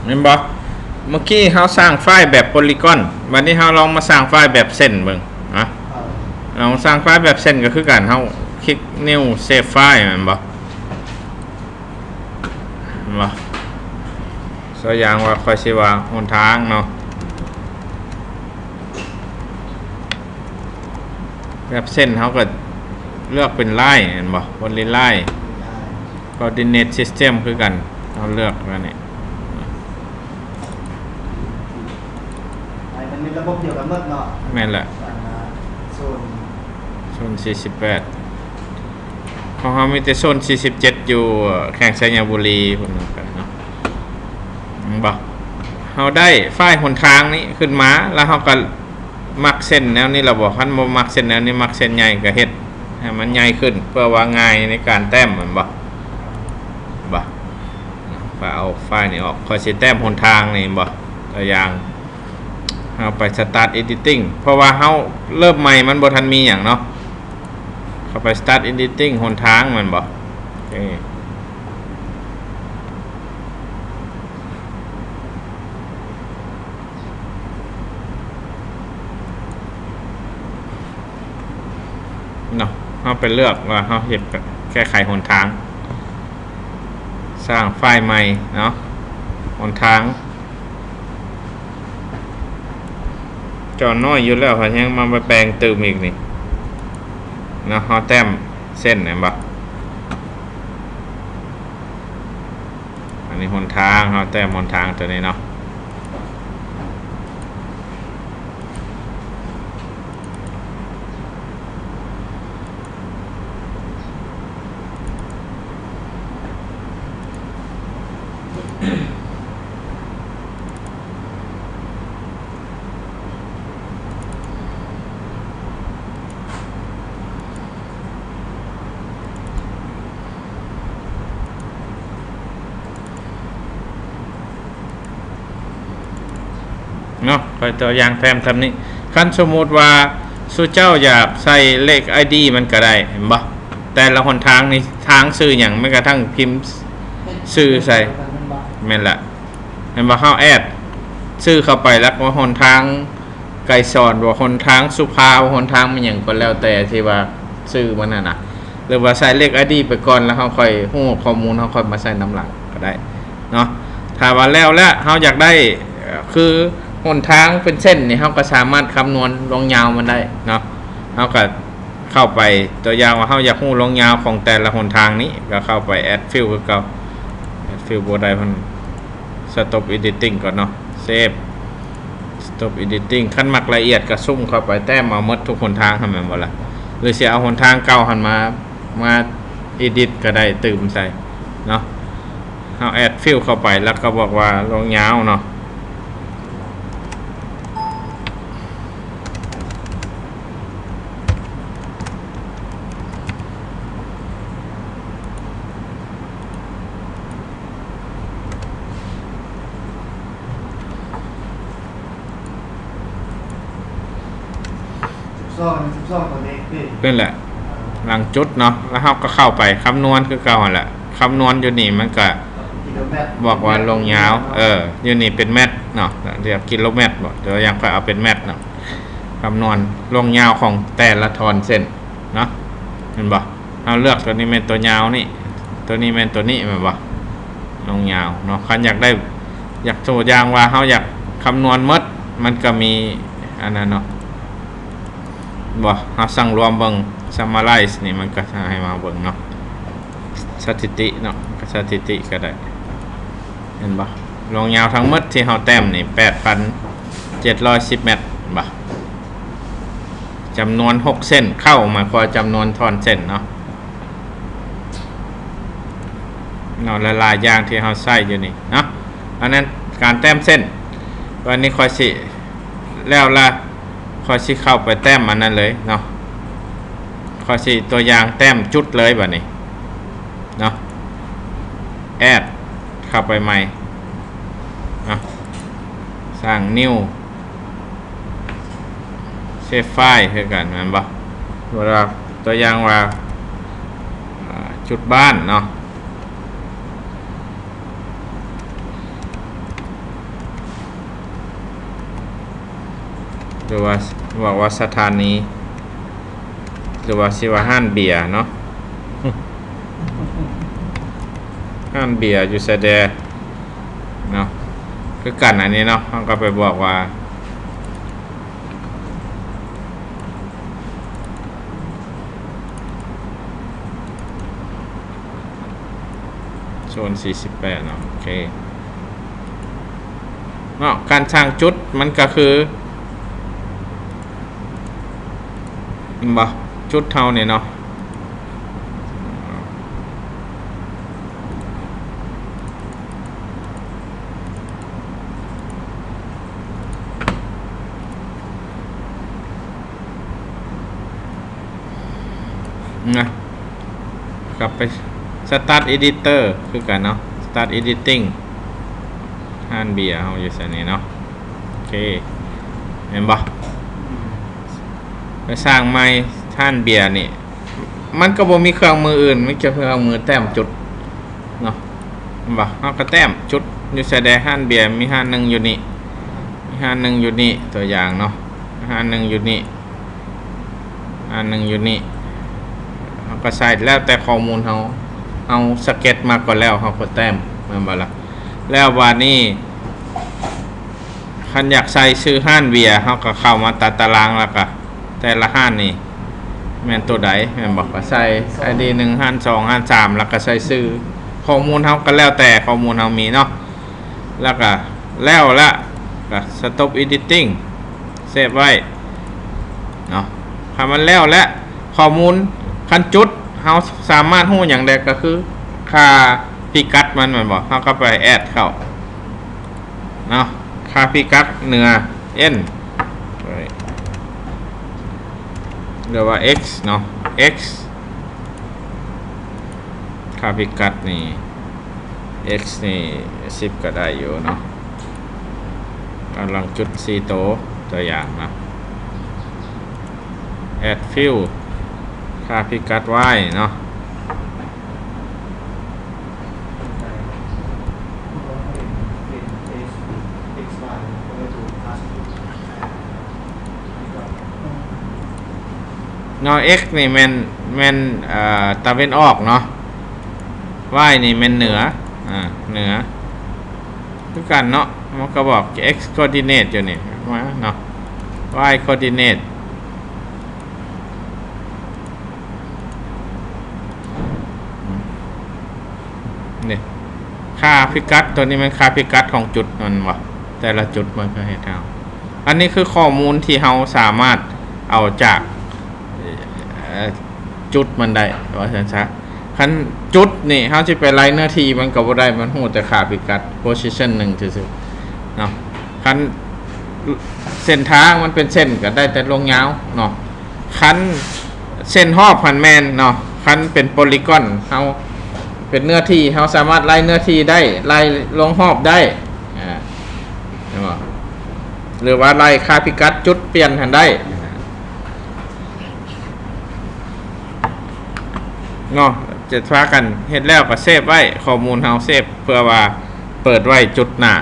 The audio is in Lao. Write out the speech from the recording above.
ແມ່ນບໍ່? ເມື່ອກີ້ເຮົາສ້າງຟາຍແບບໂພລີກອນ ບັດນີ້ເຮົາລອງມາສ້າງຟາຍແບບເສັ້ນເບິ່ງນະ. ລອງສ້າງຟາຍແບບເສັ້ນກໍຄືກັນ ເຮົາຄລິກ New Save File ແມ່ນບໍ່? ແມ່ນບໍ່? ຕົວຢ່າງວ່າຂ້ອຍຊິວ່າຫົນທາງເນາະ ແບບເສັ້ນເຮົາກໍເລືອກເປັນລາຍແມ່ນບໍ່? ໂພລີລາຍ Coordinate System ຄືກັນ ເຮົາເລືອກອັນນີ້ ໃຫ້ມັນເປັນລະບົບດຽວກັນໝົດເນາະ. ແມ່ນແຫຼະ ໂຊນ ໂຊນສີ່ສິບແປດ ຂອງເຮົາມີແຕ່ໂຊນສີ່ສິບເຈັດ ຢູ່ແຂວງໄຊຍະບູລີພຸ້ນເນາະ. ເຫັນບໍ່? ເຮົາໄດ້ຟາຍຫົນທາງນີ້ຂຶ້ນມາ ແລ້ວເຮົາກໍ ມັກເສັ້ນແນວນີ້ລະບໍ່? ຄັນບໍ່ມັກເສັ້ນແນວນີ້ ມັກເສັ້ນໃຫຍ່ກໍເຮັດໃຫ້ມັນໃຫຍ່ຂຶ້ນ ເພື່ອວ່າງ່າຍໃນການແຕ້ມແມ່ນບໍ່? ບໍ່ ຂ້ອຍເອົາຟາຍນີ້ອອກ ຂ້ອຍຊິແຕ້ມຫົນທາງນີ້ ເຫັນບໍ່? ຕົວຢ່າງ ເຮົາໄປ Start Editing ເພາະວ່າເຮົາເລີ່ມໃໝ່ ມັນບໍ່ທັນມີຫຍັງເນາະ. ເຂົ້າໄປ Start Editing ຫົນທາງແມ່ນບໍ່? ໂອເຄ ເນາະ ເຮົາໄປເລືອກວ່າເຮົາເຮັດແກ້ໄຂຫົນທາງ ສ້າງຟາຍໃໝ່ເນາະ ຫົນທາງ ຈອນ້ອຍຢູ່ແລ້ວ ເຮົາຍັງມາແປງຕື່ມອີກນີ້ເນາະ. ເຮົາແຕ້ມເສັ້ນແມ່ນບໍ່? ອັນນີ້ຫົນທາງ ເຮົາແຕ້ມຫົນທາງຕົວນີ້ເນາະ. ເນາະ ຂ້ອຍຕົວຢ່າງແຕ້ມສ່ຳນີ້. ຄັນສົມມຸດວ່າສູ່ເຈົ້າຢາກໃສ່ເລກ ID ມັນກໍໄດ້ ເຫັນບໍ່? ແຕ່ລະຫົນທາງນີ້ ທາງຊື່ຫຍັງ ແມ່ນກະທັ່ງພິມຊື່ໃສ່ ແມ່ນລະ ແມ່ນບໍ່? ເຮົາແອດຊື່ເຂົ້າໄປ ແລ້ວກໍຫົນທາງໄກສອນ ບໍ່ ຫົນທາງສຸພາ ຫົນທາງແມ່ນຫຍັງກໍແລ້ວແຕ່ທີ່ວ່າຊື່ມັນຫັ້ນນະ ຫຼືວ່າໃສ່ເລກ ID ໄປກ່ອນ ແລ້ວເຮົາຄ່ອຍຮູ້ຂໍ້ມູນ ເຮົາຄ່ອຍມາໃສ່ນຳຫຼັງກໍໄດ້ເນາະ. ຖ້າວ່າແລ້ວແລ້ວເຮົາຢາກໄດ້ ເອີ ຄືຫົນທາງເປັນເສັ້ນນີ້ ເຮົາກໍສາມາດຄຳນວນລວງຍາວມັນໄດ້ເນາະ. ເຮົາກໍເຂົ້າໄປ ຕົວຢ່າງວ່າເຮົາຢາກຮູ້ລວງຍາວຂອງແຕ່ລະຫົນທາງນີ້ ກໍເຂົ້າໄປ Add Fill ຄືເກົ່າ. Add Fill ບໍ່ໄດ້ ເພິ່ນ Stop Editing ກ່ອນເນາະ Save Stop Editing. ຄັນມັກລະອຽດກໍຊູມເຂົ້າໄປ ແຕ້ມເອົາໝົດທຸກຫົນທາງຫັ້ນແມ່ນບໍ່ລະ? ຫຼືຊິເອົາຫົນທາງເກົ່າຫັ້ນມາ ມາ Edit ກໍໄດ້ ຕື່ມໃສ່ເນາະ. ເຮົາ Add Fill ເຂົ້າໄປ ແລ້ວກໍບອກວ່າລວງຍາວເນາະ. ສິບສອງ ສິບສອງຕົວເລກເດ້ ເປັນແຫຼະ ຫຼັງຈຸດເນາະ ແລ້ວເຮົາກໍເຂົ້າໄປຄຳນວນຄືເກົ່າຫັ້ນແຫຼະ. ຄຳນວນຢູ່ນີ້ມັນກະ ກິໂລແມັດ ບອກວ່າລວງຍາວ ເອີ ຢູ່ນີ້ເປັນແມັດເນາະ ລຽກກິໂລແມັດບໍ ຕົວຢ່າງຂ້ອຍເອົາເປັນແມັດເນາະ. ຄຳນວນລວງຍາວຂອງແຕ່ລະທ່ອນເສັ້ນເນາະ ເຫັນບໍ່? ເຮົາເລືອກຕົວນີ້ແມ່ນຕົວຍາວນີ້ ຕົວນີ້ແມ່ນຕົວນີ້ແມ່ນບໍ່? ລວງຍາວເນາະ. ຄັນຢາກໄດ້ ຢາກຕົວຢ່າງວ່າເຮົາຢາກຄຳນວນໝົດ ມັນກໍມີອັນນັ້ນເນາະ ບໍ່ ເຮົາສັ່ງລວມເບິ່ງ Summarize ນີ້ ມັນກໍໃຫ້ມາເບິ່ງເນາະ ສະຖິຕິເນາະ ສະຖິຕິກໍໄດ້ ເຫັນບໍ່? ລວງຍາວທັງໝົດທີ່ເຮົາແຕ້ມນີ້ ແປດພັນເຈັດຮ້ອຍສິບແມັດ ເຫັນບໍ່? ຈຳນວນຫົກເສັ້ນ ເຄົ້າໝາຍຄວາມວ່າຈຳນວນທ່ອນເສັ້ນເນາະ ເນາະ ຫຼາຍໆຢ່າງທີ່ເຮົາໃຊ້ຢູ່ນີ້ເນາະ. ອັນນັ້ນການແຕ້ມເສັ້ນ ວັນນີ້ຂ້ອຍຊິ ແລ້ວລະ ຂ້ອຍຊິເຂົ້າໄປແຕ້ມອັນນັ້ນເລີຍເນາະ. ຂ້ອຍຊິຕົວຢ່າງແຕ້ມຈຸດເລີຍບັດນີ້ເນາະ. Add ເຂົ້າໄປໃໝ່ເນາະ ສ້າງ New Save File ຄືກັນແມ່ນບໍ່? ຕົວຢ່າງວ່າ ອ່າ ຈຸດບ້ານເນາະ. ຫຼືວ່າ ເວົ້າວ່າສະຖານີ ຫຼືວ່າຊິວ່າຮ້ານເບຍເນາະ ຮ້ານເບຍຢູ່ໃສແດ່ເນາະ ຄືກັນອັນນີ້ເນາະ ເຮົາກໍໄປບອກວ່າ ໂຊນສີ່ສິບແປດເນາະ ໂອເຄເນາະ ການສ້າງຈຸດມັນກໍຄື ເຫັນບໍ່ ຈຸດເຮົານີ້ເນາະ ນະ ກັບໄປ Start Editor ຄືກັນເນາະ Start Editing ຮ້ານເບຍເຮົາຢູ່ໃສນີ້ເນາະ ໂອເຄ ເຫັນບໍ່ ໄປສ້າງໃໝ່ ຮ້ານເບຍນີ້ ມັນກໍບໍ່ມີເຄື່ອງມືອື່ນ ມີແຕ່ເຄື່ອງມືແຕ້ມຈຸດເນາະ ເຫັນບໍ່ ເຮົາກໍແຕ້ມຈຸດຢູ່ໃສແດ່ ຮ້ານເບຍ ມີຮ້ານໜຶ່ງຢູ່ນີ້ ມີຮ້ານໜຶ່ງຢູ່ນີ້ ຕົວຢ່າງເນາະ ຮ້ານໜຶ່ງຢູ່ນີ້ ອັນໜຶ່ງຢູ່ນີ້ ເຮົາກໍໃສ່ ແລ້ວແຕ່ຂໍ້ມູນເຮົາ ເຮົາສະເກັດມາກ່ອນແລ້ວ ເຮົາກໍແຕ້ມ ແມ່ນບໍ່ລະ? ແລ້ວບາດນີ້ ຄັນຢາກໃສ່ຊື່ຮ້ານເບຍ ເຮົາກໍເຂົ້າມາຕາຕະລາງ ແລ້ວກໍແຕ່ລະຮ້ານນີ້ ແມ່ນໂຕໃດ ແມ່ນບໍ່? ກໍໃສ່ ໄອດີ ໜຶ່ງ ຮ້ານ ສອງ ຮ້ານ ສາມ ແລ້ວກໍໃສ່ຊື່ ຂໍ້ມູນເຮົາກໍແລ້ວແຕ່ຂໍ້ມູນເຮົາມີເນາະ ແລ້ວກໍແລ້ວລະ ກໍ Stop Editing ເຊບໄວ້ເນາະ ຖ້າມັນແລ້ວແລ້ວ ຂໍ້ມູນ ຄັນຈຸດ ເຮົາສາມາດຮູ້ຫຍັງໄດ້ ກໍຄືຄ່າພິກັດມັນ ແມ່ນບໍ່? ເຮົາກໍໄປ add ເຂົ້າເນາະ ຄ່າພິກັດເໜືອ N ຫຼືວ່າ X ເນາະ X ຄ່າພິກັດນີ້ X ນີ້ ສິບ ກໍໄດ້ຢູ່ເນາະ ກຳລັງຈຸດສີ່ໂຕ ຕົວຢ່າງເນາະ add field ຄ່າພິກັດ Y ເນາະ ເນາະ X ນີ້ແມ່ນ ແມ່ນ ເອີ ຕາເວັນອອກເນາະ Y ນີ້ແມ່ນເໜືອ ອາ ເໜືອ ຄືກັນເນາະ ມັນກໍບອກ X coordinate ຢູ່ນີ້ມາເນາະ Y coordinate ນີ້ ຄ່າພິກັດ ຕົວນີ້ແມ່ນຄ່າພິກັດຂອງຈຸດ ແມ່ນບໍ່? ແຕ່ລະຈຸດມັນກໍເຮັດເອົາ ອັນນີ້ຄືຂໍ້ມູນທີ່ເຮົາສາມາດເອົາຈາກ ເອີ ຈຸດມັນໄດ້ ວ່າຊັ້ນຊະ ຄັນຈຸດນີ້ເຮົາຊິໄປໄລ່ເນື້ອທີ່ມັນກໍບໍ່ໄດ້ ມັນຮູ້ແຕ່ຄ່າພິກັດ position ໜຶ່ງຊື່ໆເນາະ ຄັນເສັ້ນທາງມັນເປັນເສັ້ນກໍໄດ້ແຕ່ລວງຍາວເນາະ ຄັນເສັ້ນຮອບຫັ້ນແມ່ນເນາະ ຄັນເປັນ polygon ເຮົາເປັນເນື້ອທີ່ ເຮົາສາມາດໄລ່ເນື້ອທີ່ໄດ້ ໄລ່ລວງຮອບໄດ້ ອາ ເຫັນບໍ່? ຫຼືວ່າໄລ່ຄ່າພິກັດຈຸດປ່ຽນຫັ້ນໄດ້ເນາະ ຈະພາກັນເຮັດແລ້ວກໍເຊບໄວ້ ຂໍ້ມູນເຮົາເຊບເພື່ອວ່າເປີດໄວ້ຈຸດໜ້າ.